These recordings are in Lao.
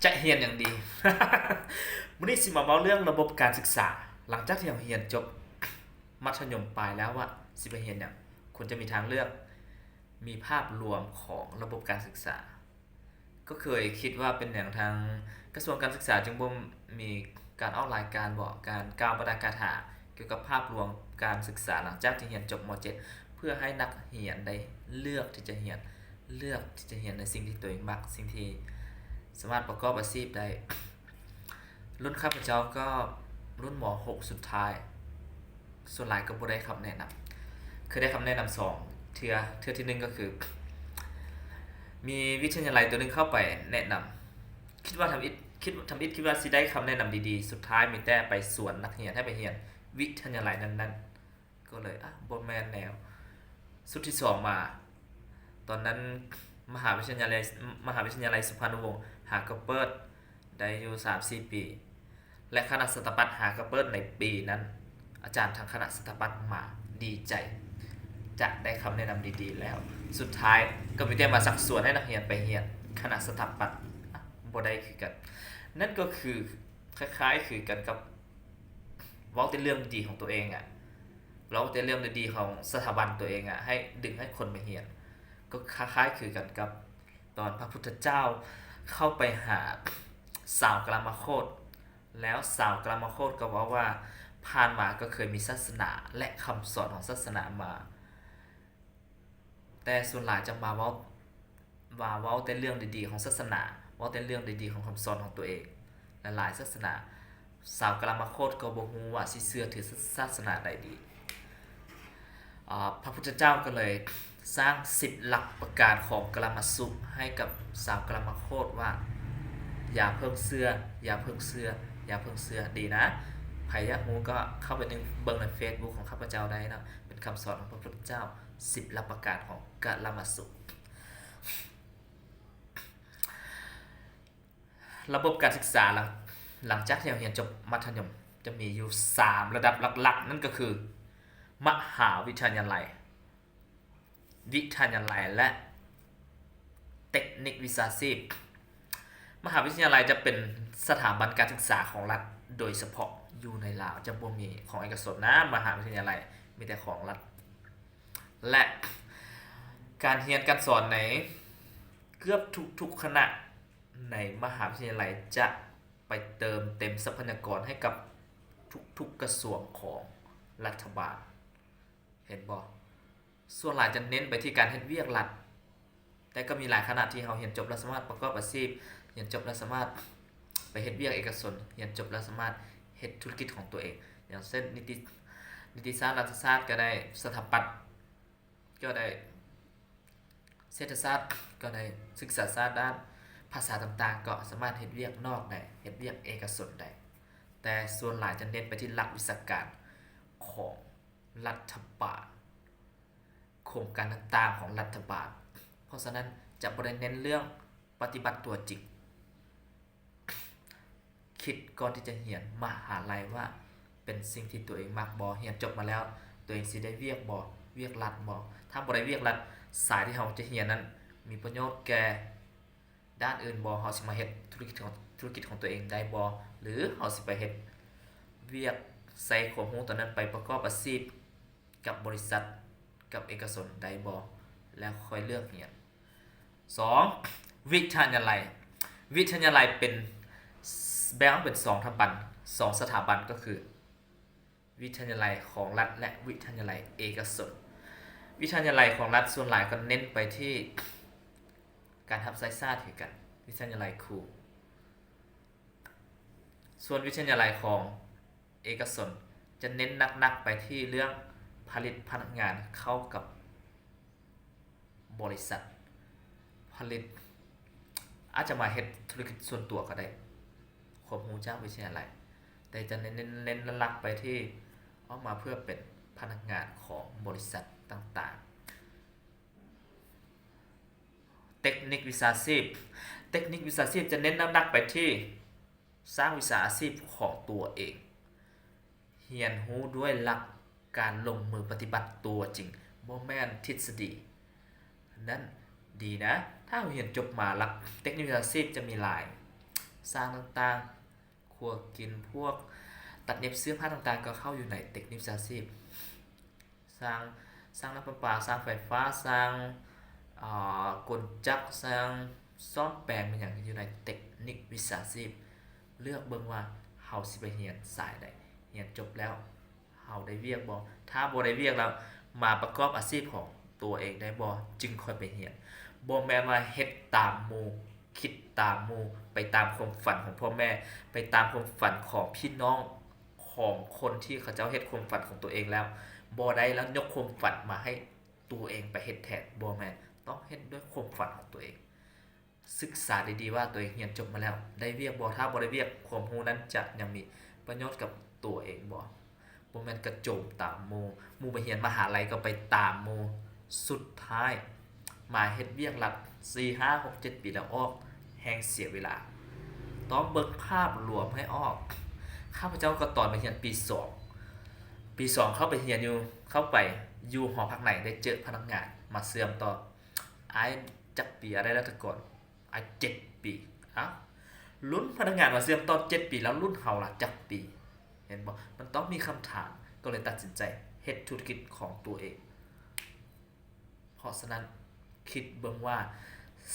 ຈະຮຽນຫຍັງດີ? ມື້ນີ້ຊິມາເວົ້າເລື່ອງລະບົບການສຶກສາ. ຫຼັງຈາກທີ່ເຮົາຮຽນຈົບມັດທະຍົມປາຍແລ້ວວ່າຊິໄປຮຽນຫຍັງ, ຄວນຈະມີທາງເລືອກ, ມີພາບລວມຂອງລະບົບການສຶກສາ. ກໍເຄີຍຄິດວ່າເປັນຫຍັງທາງກະຊວງການສຶກສາຈຶ່ງບໍ່ມີການອອກລາຍການບໍ, ການກ່າວປາຖະກາຖາກ່ຽວກັບພາບລວມການສຶກສາຫຼັງຈາກທີ່ຮຽນຈົບ ມໍເຈັດ ເພື່ອໃຫ້ນັກຮຽນໄດ້ເລືອກທີ່ຈະຮຽນ, ເລືອກທີ່ຈະຮຽນໃນສິ່ງທີ່ຕົວເອງມັກ, ສິ່ງທີ່ສາມາດປະກອບອາຊີບໄດ້. ລຸ້ນຂ້າພະເຈົ້າກໍລຸ້ນ ມໍຫົກ ສຸດທ້າຍ, ສ່ວນຫຼາຍກໍບໍ່ໄດ້ຄຳແນະນຳ. ເຄີຍໄດ້ຄຳແນະນຳສອງເທື່ອ, ເທື່ອທີໜຶ່ງກໍຄື ມີວິທະຍາໄລຕົວໜຶ່ງເຂົ້າໄປແນະນຳ, ຄິດວ່າທຳອິດ, ຄິດ, ທຳອິດຄິດວ່າຊິໄດ້ຄຳແນະນຳດີໆ, ສຸດທ້າຍມີແຕ່ໄປຊວນນັກຮຽນໃຫ້ໄປຮຽນວິທະຍາໄລນັ້ນໆ. ກໍເລີຍ ອະ ບໍ່ແມ່ນແນວ. ຊຸດທີສອງມາ, ຕອນນັ້ນມະຫາວິທະຍາໄລ, ມະຫາວິທະຍາໄລສຸພານຸວົງ ຫາກໍເປີດໄດ້ຢູ່ສາມສີ່ປີ ແລະ ຄະນະສະຖາປັດຫາກໍເປີດໃນປີນັ້ນ. ອາຈານທາງຄະນະສະຖາປັດມາດີໃຈ ຈະໄດ້ຄຳແນະນຳດີໆແລ້ວ. ສຸດທ້າຍກໍມີແຕ່ມາຊັກຊວນໃຫ້ນັກຮຽນໄປຮຽນຄະນະສະຖາປັດ, ອະ ບໍ່ໄດ້ຄືກັນ. ນັ້ນກໍຄືຄ້າຍໆຄືກັນກັບ ເວົ້າແຕ່ເລື່ອງດີໆຂອງຕົວເອງອະ, ເວົ້າແຕ່ເລື່ອງດີໆຂອງສະຖາບັນຕົວເອງອະ ໃຫ້ດຶງໃຫ້ຄົນມາຮຽນ. ກໍຄ້າຍໆຄືກັນກັບຕອນພະພຸດທະເຈົ້າເຂົ້າໄປຫາຊາວກາລາມະໂຄດ, ແລ້ວຊາວກາລາມະໂຄດກໍເວົ້າວ່າ ຜ່ານມາກໍເຄີຍມີສາສະໜາ ແລະ ຄຳສອນຂອງສາສະໜາມາ, ແຕ່ສ່ວນຫຼາຍຈະມາເວົ້າ ວ່າເວົ້າແຕ່ເລື່ອງດີໆຂອງສາສະໜາ, ເວົ້າແຕ່ເລື່ອງດີໆຂອງຄຳສອນຂອງຕົວເອງ. ຫຼາຍໆສາສະໜາ, ຊາວກາລາມະໂຄດກໍບໍ່ຮູ້ວ່າຊິເຊື່ອຖືສາສະໜາໃດດີ. ອາ ພະພຸດທະເຈົ້າກໍເລີຍສ້າງສິບຫຼັກປະການຂອງກາລາມະສຸໃຫ້ກັບຊາວກາລາມະໂຄດວ່າ ຢ່າເພິ່ງເຊື່ອ, ຢ່າເພິ່ງເຊື່ອ, ຢ່າເພິ່ງເຊື່ອ. ດີນະ, ໃຜຢາກຮູ້ກໍເຂົ້າໄປເບິ່ງໃນເຟສບຸກຂອງຂ້າພະເຈົ້າໄດ້ເນາະ, ເປັນຄຳສອນຂອງພະພຸດທະເຈົ້າ ສິບຫຼັກປະການຂອງກາລາມະສຸ. ລະບົບການສຶກສາຫຼັງ, ຫຼັງຈາກທີ່ເຮົາຮຽນຈົບມັດທະຍົມ ຈະມີຢູ່ສາມລະດັບຫຼັກໆ, ນັ້ນກໍຄື ມະຫາວິທະຍາໄລ, ວິທະຍາໄລ ແລະ ເຕັກນິກວິຊາຊີບ. ມະຫາວິທະຍາໄລຈະເປັນສະຖາບັນການສຶກສາຂອງລັດໂດຍສະເພາະ, ຢູ່ໃນລາວຈະບໍ່ມີຂອງເອກະຊົນນະ, ມະຫາວິທະຍາໄລມີແຕ່ຂອງລັດ. ແລະ ການຮຽນການສອນໃນເກືອບທຸກໆຄະນະໃນມະຫາວິທະຍາໄລຈະໄປເຕີມເຕັມຊັບພະຍາກອນໃຫ້ກັບທຸກໆກະຊວງຂອງລັດຖະບານ. ເຫັນບໍ່? ສ່ວນຫຼາຍຈະເນັ້ນໄປທີ່ການເຮັດວຽກລັດ, ແຕ່ກໍມີຫຼາຍຄະນະທີ່ເຮົາຮຽນຈົບແລ້ວສາມາດປະກອບອາຊີບ, ຮຽນຈົບແລ້ວສາມາດໄປເຮັດວຽກເອກະຊົນ, ຮຽນຈົບແລ້ວສາມາດເຮັດທຸລະກິດຂອງຕົວເອງ, ຢ່າງເຊັ່ນ ນິຕິ, ນິຕິສາດ, ລັດຖະສາດກໍໄດ້, ສະຖາປັດກໍໄດ້, ເສດຖະສາດກໍໄດ້, ສຶກສາສາດ, ດ້ານພາສາຕ່າງໆ ກໍສາມາດເຮັດວຽກນອກໄດ້, ເຮັດວຽກເອກະຊົນໄດ້, ແຕ່ສ່ວນຫຼາຍຈະເນັ້ນໄປທີ່ຫຼັກວິຊາການຂອງ ລັດຖະບານ, ໂຄງການຕ່າງໆຂອງລັດຖະບານ. ເພາະສະນັ້ນຈະບໍ່ໄດ້ເນັ້ນເລື່ອງປະຕິບັດຕົວຈິງ. ຄິດກ່ອນທີ່ຈະຮຽນມະຫາໄລວ່າເປັນສິ່ງທີ່ຕົວເອງມັກບໍ່? ຮຽນຈົບມາແລ້ວຕົວເອງຊິໄດ້ວຽກບໍ່? ວຽກລັດບໍ່? ຖ້າບໍ່ໄດ້ວຽກລັດ, ສາຍທີ່ເຮົາຈະຮຽນນັ້ນມີປະໂຫຍດແກ່ ດ້ານອື່ນບໍ່? ເຮົາຊິມາເຮັດທຸລະກິດຂອງ, ທຸລະກິດຂອງຕົວເອງໄດ້ບໍ່? ຫຼື ເຮົາຊິໄປເຮັດວຽກໃຊ້ຄວາມຮູ້ຕົວນັ້ນໄປປະກອບອາຊີບກັບບໍລິສັດ, ກັບເອກະຊົນໄດ້ບໍ່? ແລ້ວຄ່ອຍເລືອກຮຽນ. ສອງ, ວິທະຍາໄລ. ວິທະຍາໄລເປັນ, ແບ່ງອອກເປັນສອງສະຖາບັນ, ສອງສະຖາບັນກໍຄື ວິທະຍາໄລຂອງລັດ ແລະ ວິທະຍາໄລເອກະຊົນ. ວິທະຍາໄລຂອງລັດສ່ວນຫຼາຍກໍເນັ້ນໄປທີ່ການຮັບໃຊ້ຊາດຄືກັນ, ວິທະຍາໄລຄູ. ສ່ວນວິທະຍາໄລຂອງເອກະຊົນຈະເນັ້ນໜັກໆໄປທີ່ເລື່ອງຜະລິດພະນັກງານເຂົ້າກັບ ບໍລິສັດຜະລິດ, ອາດຈະມາເຮັດທຸລະກິດສ່ວນຕົວກໍໄດ້, ຄວາມຮູ້ຈາກວິທະຍາໄລ, ແຕ່ຈະເນັ້ນ, ເນັ້ນ, ເນັ້ນຫຼັກໄປທີ່ອອກມາເພື່ອເປັນພະນັກງານຂອງບໍລິສັດຕ່າງໆ. ເຕັກນິກວິຊາຊີບ. ເຕັກນິກວິຊາຊີບຈະເນັ້ນໜັກໆໄປທີ່ ສ້າງວິຊາອາຊີບຂອງຕົວເອງ, ຮຽນຮູ້ດ້ວຍຫຼັກການລົງມືປະຕິບັດຕົວຈິງ, ບໍ່ແມ່ນທິດສະດີ. ນັ້ນດີນະ, ຖ້າເຮົາຮຽນຈົບມາ, ຫຼັກເຕັກນິກວິຊາຊີບຈະມີຫຼາຍ ຊ່າງຕ່າງໆ ຄົວກິນ ພວກຕັດເຢັບ ເສື້ອຜ້າຕ່າງໆ ກໍເຂົ້າຢູ່ໃນເຕັກນິກວິຊາຊີບ. ຊ່າງ ຊ່າງນ້ຳປະປາ ຊ່າງໄຟຟ້າ ຊ່າງ ເອີ ກົນຈັກ ຊ່າງສ້ອມແປງ ແມ່ນຫຍັງ ຢູ່ໃນເຕັກນິກວິຊາຊີບ. ເລືອກເບິ່ງວ່າເຮົາຊິໄປຮຽນສາຍໃດ, ຮຽນຈົບແລ້ວເຮົາໄດ້ວຽກບໍ່? ຖ້າບໍ່ໄດ້ວຽກແລ້ວ ມາປະກອບອາຊີບຂອງຕົວເອງໄດ້ບໍ່? ຈຶ່ງຄ່ອຍໄປຮຽນ. ບໍ່ແມ່ນວ່າເຮັດຕາມໝູ່, ຄິດຕາມໝູ່, ໄປຕາມຄວາມຝັນຂອງພໍ່ແມ່, ໄປຕາມຄວາມຝັນຂອງພີ່ນ້ອງ, ຂອງຄົນທີ່ເຂົາເຈົ້າເຮັດຄວາມຝັນຂອງຕົວເອງແລ້ວບໍ່ໄດ້ ແລ້ວຍົກຄວາມຝັນມາໃຫ້ຕົວເອງໄປເຮັດແທນ. ບໍ່ແມ່ນ, ຕ້ອງເຮັດດ້ວຍຄວາມຝັນຂອງຕົວເອງ. ສຶກສາດີໆວ່າຕົວເອງຮຽນຈົບມາແລ້ວໄດ້ວຽກບໍ່? ຖ້າບໍ່ໄດ້ວຽກ, ຄວາມຮູ້ນັ້ນຈະຍັງມີປະໂຫຍດກັບຕົວເອງບໍ່? ບໍ່ແມ່ນກະໂຈມຕາມໝູ່, ໝູ່ໄປຮຽນມະຫາໄລກໍໄປຕາມໝູ່, ສຸດທ້າຍມາເຮັດວຽກຫຼັກສີ່ ຫ້າ ຫົກ ເຈັດປີແລ້ວອອກ, ແຮ່ງເສຍເວລາ. ຕ້ອງເບິ່ງພາບລວມໃຫ້ອອກ. ຂ້າພະເຈົ້າກໍຕອນໄປຮຽນປີສອງ, ປີສອງເຂົ້າໄປຮຽນຢູ່, ເຂົ້າໄປຢູ່ຫໍພັກໃນ ໄດ້ເຈີພະນັກງານມາເຊື່ອມຕໍ່. ອ້າຍຈັກປີ? ອ້າຍໄດ້ລັດຖະກອນ. ອາ ເຈັດປີ. ອ້າວ ລຸ້ນພະນັກງານມາເຊື່ອມຕໍ່ເຈັດປີ ແລ້ວລຸ້ນເຮົາລະຈັກປີ? ເຫັນບໍ່? ມັນຕ້ອງມີຄຳຖາມ, ກໍເລີຍຕັດສິນໃຈເຮັດທຸລະກິດຂອງຕົວເອງ. ເພາະສະນັ້ນ ຄິດເບິ່ງວ່າ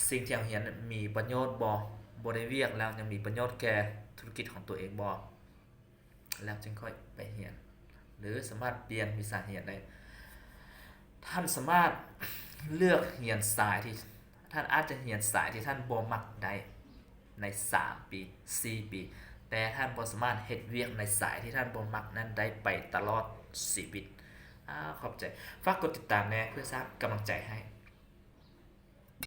ສິ່ງທີ່ເຮົາຮຽນນັ້ນມີປະໂຫຍດບໍ່? ບໍ່ໄດ້ວຽກແລ້ວຍັງມີປະໂຫຍດແກ່ທຸລະກິດຂອງຕົວເອງບໍ່? ແລ້ວຈຶ່ງຄ່ອຍໄປຮຽນ ຫຼື ສາມາດປ່ຽນວິຊາຮຽນໄດ້. ທ່ານສາມາດເລືອກຮຽນສາຍທີ່ ທ່ານອາດຈະຮຽນສາຍທີ່ທ່ານບໍ່ມັກໄດ້ໃນສາມປີ ສີ່ປີ, ແຕ່ທ່ານບໍ່ສາມາດເຮັດວຽກໃນສາຍທີ່ທ່ານບໍ່ມັກນັ້ນໄດ້ໄປຕະຫຼອດຊີວິດ. ອາ ຂອບໃຈ. ຝາກກົດຕິດຕາມແດ່ ເພື່ອສ້າງກຳລັງໃຈໃຫ້.